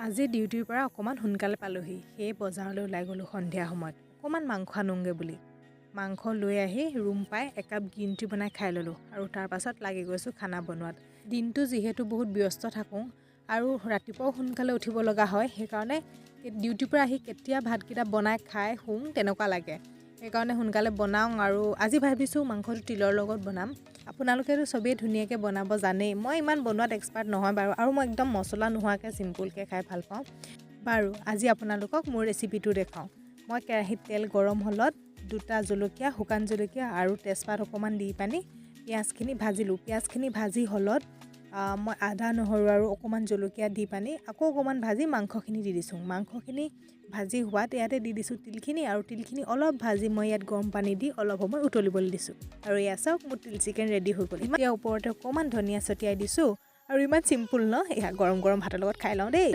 আজি ডিউটিৰ পৰা অকণমান সোনকালে পালোহি, সেয়ে বজাৰলৈ ওলাই গ'লোঁ সন্ধিয়া সময়ত অকণমান মাংস আনোগৈ বুলি। মাংস লৈ আহি ৰুম পাই একাপ গ্ৰীণ টি বনাই খাই ল'লোঁ আৰু তাৰ পাছত লাগি গৈছোঁ খানা বনোৱাত। দিনটো যিহেতু বহুত ব্যস্ত থাকোঁ আৰু ৰাতিপুৱাও সোনকালে উঠিব লগা হয়, সেইকাৰণে ডিউটিৰ পৰা আহি কেতিয়া ভাতকেইটা বনাই খাই শুম তেনেকুৱা লাগে। সেইকাৰণে সোনকালে বনাওঁ আৰু আজি ভাবিছোঁ মাংসটো তিলৰ লগত বনাম। আপোনালোকেতো চবেই ধুনীয়াকৈ বনাব জানেই, মই ইমান বনোৱাত এক্সপাৰ্ট নহয় বাৰু, আৰু মই একদম মছলা নোহোৱাকৈ চিম্পুলকৈ খাই ভাল পাওঁ। বাৰু আজি আপোনালোকক মোৰ ৰেচিপিটো দেখাওঁ। মই কেৰাহীত তেল গৰম হ'লত দুটা জলকীয়া, শুকান জলকীয়া আৰু তেজপাত অকণমান দি পানি পিঁয়াজখিনি ভাজিলোঁ। পিঁয়াজখিনি ভাজি হ'লত মই আদা, নহৰু আৰু অকণমান জলকীয়া দি পানি আকৌ অকণমান ভাজি মাংসখিনি দি দিছোঁ। মাংসখিনি ভাজি হোৱাত ইয়াতে দি দিছোঁ তিলখিনি আৰু তিলখিনি অলপ ভাজি মই ইয়াত গৰম পানী দি অলপ সময় উতলিবলৈ দিছোঁ। আৰু এয়া চাওক, মোৰ তিল চিকেন ৰেডি হৈ গ'ল। এতিয়া ওপৰতে অকণমান ধনিয়া ছটিয়াই দিছোঁ আৰু ইমান চিম্পুল ন, এয়া গৰম গৰম ভাতৰ লগত খাই লওঁ দেই।